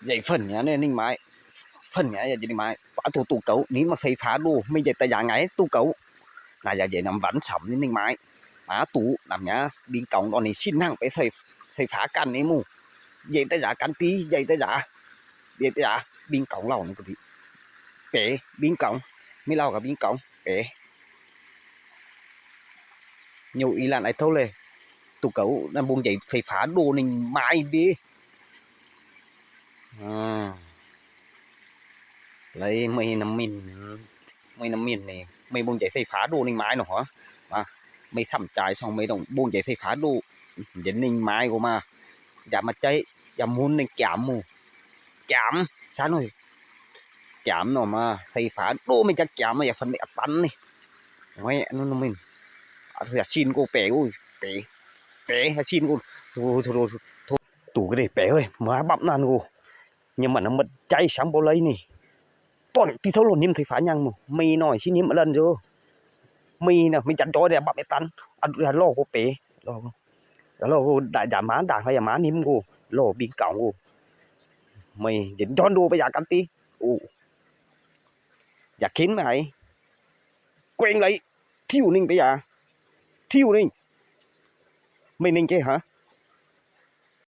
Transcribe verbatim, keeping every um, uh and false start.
Dạy phần nhá nên ninh mãi. Phần nhá, dạy ninh mãi. Quá tù tù cấu, nín mà phê phá đô, mình dạy ta giả ngái tù cấu. Là giả dạy nằm vắn sắm nên ninh mãi. Má tù, nằm nhá, bình cộng đó nên xin năng phê, phê, phê phá căn nên mu. Dạy ta giả căn tí, dạy ta giả. Dạy ta giả, bình cộng lâu nên có bị. Pê, bình cộng. Mới lâu cả bình cộng, pê. Nhiều ý là ai thâu lê. Tù cấu, nằm buông dạy phê phá đô ninh mãi đi. À. Lấy mười năm min, mười năm min này, mười buông dạy phê phá đô ninh mãi nó hả? À, mười thăm trái xong mười đồng buông dạy phê phá đô. Đến ninh mãi của mà. Dạ mà chạy, dạ muốn ninh kiám mu. Kiám, sao nó? Kiám nó mà, phê phá đô mười chắc kiám nó, dạ phần mười tấn này. Ngoe, nó, nó mình. À, thôi, xin cô pê, ui, pê. Pê, xin cô. Thôi, thôi, thôi, thôi. Tù cái này pê ơi, mà bắp nan cô. Nhưng mà nó mất cháy sáng bao lấy nè. Toàn tí thấu luôn niêm thầy phá nhang mà. Mì nọ xin niêm lần rồi. Mì nè, mì chặt chói để bắp để tắn. À, à, lo cô pê. Lo cô. Lo cô đại giả má đảng hay giả má niêm cô. Lo bình cộng cô. Mì, để đón đô bây giờ cắn tí. Ồ. Giả kín mà hãy. Quên lấy. Thiêu ninh bây giờ. Thiêu ninh. Mì ninh chứ hả?